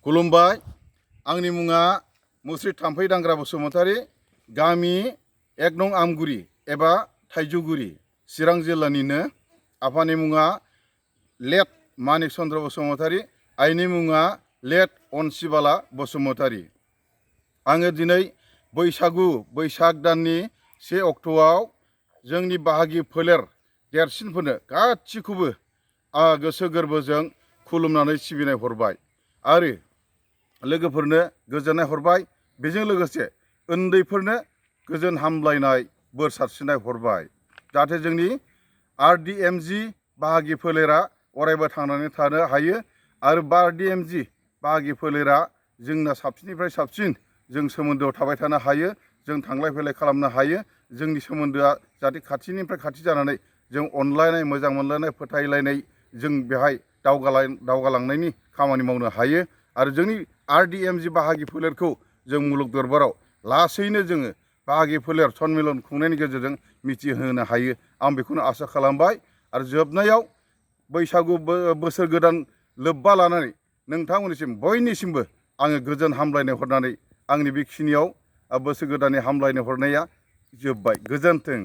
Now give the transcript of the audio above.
खुलुमबाय। आंनि मुङा मुस्रि थाम्फै दांग्रा बसुमतारी, गामि 1 नं आमगुरि एबा थाइजौगुरि, चिरां जिल्लानिनो। आफानि मुङा लेट मानिक चन्द्र बसुमतारी, आइनि मुङा लेट अनसिबाला बसुमतारी। आङो दिनै बैसाग दाननि 1 अक्ट'आव जोंनि बाहागि फोलेर देरसिनफोरनो गासिखौबो गोसो गोरबोजों खुलुमनानै सिबिनाय हरबाय आरो लोगोफोरनो गोजोननाय हरबाय। बेजों लोगोसे उन्दैफोरनो गोजोन हामलायनाय बोर सारस्रिनाय हरबाय, जाहाथे जोंनि RDMG बाहागि फोलेरा अरायबो थांनानै थानो हायो आरो RDMG बाहागि फोलेरा जोंना साबसिननिफ्राय साबसिन जों सोमोन्दोआव थाबाय थानो हायो, जों थांलाय फैलाय खालामनो हायो। जोंनि सोमोन्दोआ जाहाथे खाथिनिफ्राय खाथि जानानै जों अनलायनाय, मोजां मोनलायनाय, फोथायलायनाय जों बेहाय दावगालांनायनि खामानि मावनो हायो आरो जोंनि RDMG बाहागि फोलेरखौ जों मुलुग दरबाराव लासैनो जोङो बाहागि फोलेर सन्मिलन खुंनायनि गेजेरजों मिथिहोनो हायो। आं बेखौनो आसा खालामबाय आरो जोबनायाव बैसागु बोसोर गोदान लोब्बा लानानै नोंथांमोननिसिम बयनिसिमबो आङो गोजोन हामलायनाय हरनानै आंनि बेखिनियाव बोसोर गोदाननि हामलायनाय हरनाया जोब्बाय। गोजोन्थों।